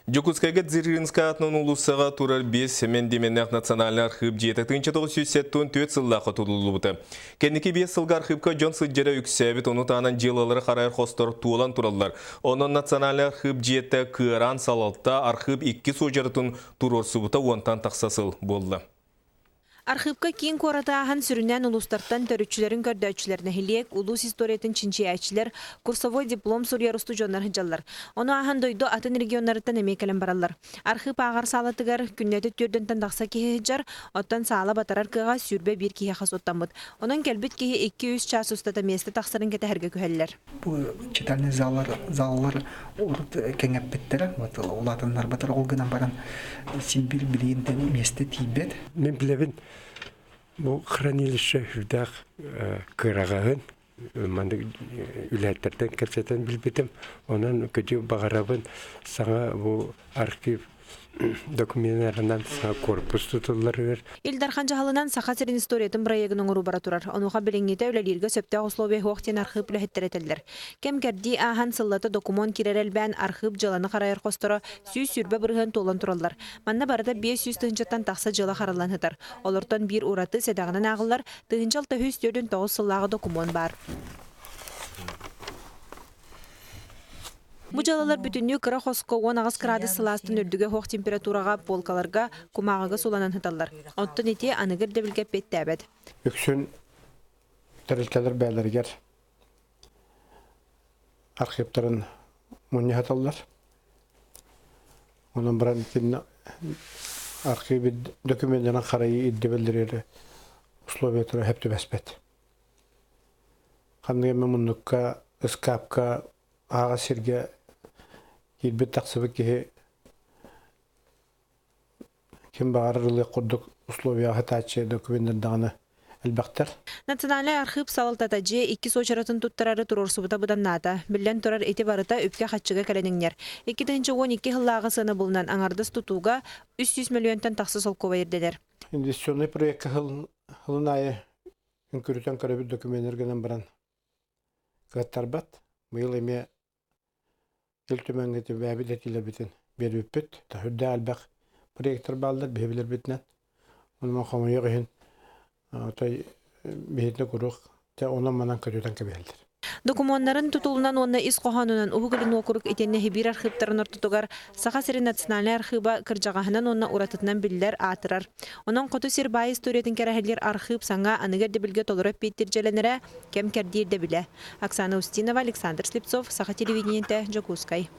Дьокуускайга Дзержинскэй аатынан уулуссаҕа турар 5 мэндиэмэннээх национальнай архыып дьиэтэ 1974 сыллаахха тутуллубута. Кэнники 5 сылга архыыпка дьон сылдьара үксээбит, ону таһынан дьыалалары харайар хостор туолан тураллар. Онон национальнай архыып дьиэтэ кыараан салалта архыып икки суодьарытын туруорсубута уонтан тахса сыл буолла. Архыыпка киин куораты ааһан сүрүннээн улуустартан төрүччүлэрин көрдөөччүлэр, нэһилиэк, улуус историятын чинчийээччилэр, курсовой диплом суруйар устудьуоннар сылдьаллар. Ону ааһан дойду атын регионнарыттан эмиэ кэлэн бараллар. Архыып ааҕар саалатыгар күннэтэ түөрдэнтэн тахса киһи сылдьар, оттон саала батарар кыаҕа 21 киһиэхэ суоттаммыт. Онон кэлбит киһи 2-3 чаас устата миэстэ тахсарын кэтэһэргэ күһэллэр. Бу читальный заллар, заллар урут кэҥэппиттэрэ, вот улаатыннарбатар ол гынан баран син биир билигин да миэстэ тиийбэт. Мин билэбин бу хранилище сүрдээх кыараҕаһын маннык үлэһиттэртэн кэпсэтэн билбитим. Онон көдьү баҕарабын саҥа бу архив докуменнарынан саҥа корпус тутулларыгар. Ил Дархан дьаһалынан Саха сирин историятын бырайыагын оҥоруу бара турар. Онуоха билиҥҥитэ үлэлииргэ сөптөөх условия суох диэн архыып үлэһиттэрэ этэллэр. Кэм-кэрдии ааһан сыллата докумуон киирэр элбээн архыып дьыаланы харайар хосторо 120% туолан тураллар. Манна барыта 500 тыһыынчаттан тахса дьыала хараллан сытар. Олортон биир ураты сэдэҕинэн ааҕыллар 1649 сыллааҕы докумуон баар. Бу дьыалалар бүтүннүү кыра хоско 18 кыраадыс сылаастан үрдүгэ суох температураҕа полкаларга кумааҕыга суланан сыталлар. Оттон ити аныгы ирдэбилгэ эппиэттээбэт. Үксүн тэрилтэлэр бэйэлэригэр архивтарын мунньа сыталлар. Онон баран итиннэ архив документынан харайыы ирдэбиллэри условиятыгар сөп түбэспэт. Ханнык эмэ муннукка, ыскаапка ааҕа сиргэ киирбит тахсыбыт киһи ким баҕарар ылыах курдук условияҕа сытааччы докуменнардаҕына элбэхтэр. Национальнай архыып салалтата дьиэ иккис уочаратын туттарары туруорсубута быданнаата. Биллэн турар, ити барыта үпкэ-харчыга кэлэн иҥнэр. 2012 сыллааҕы сыанабылынан аҥардас тутууга 300 мөлүйүөнтэн тахса солкуобай ирдэнэр. Инвестиционнай проекка сылын аайы үҥкүрүтэн көрөбүт докуменнар гынан баран кыаттарбат. Быйыл эмиэ Ил Түмэҥҥэ бэйэбит этиилэрбитин биэрбиппит. Үрдээх элбэх проектор бааллар биһи билэрбитинэн. Онон хомойуох иһин той биһитинэ куруук онон-манан көтүтэн кэбиһэллэр. Докумуоннарын тутулунан уонна ис хоһоонунан Уһук Илин уокурук итиэннэ Сибиир архыыптарын ортотугар Саха сирин национальнай архыыба кырдьаҕаһынан уонна уратытынан биллэр, аатырар. Онон Хоту сир баай историятын кэрэһэлиир архыып саҥа аныгы ирдэбилгэ толору эппиэттиир дьиэлэнэрэ кэм кэрдиир да билэ. Оксана Устинова, Александр Слепцов, Саха телевидениетэ, Дьокуускай.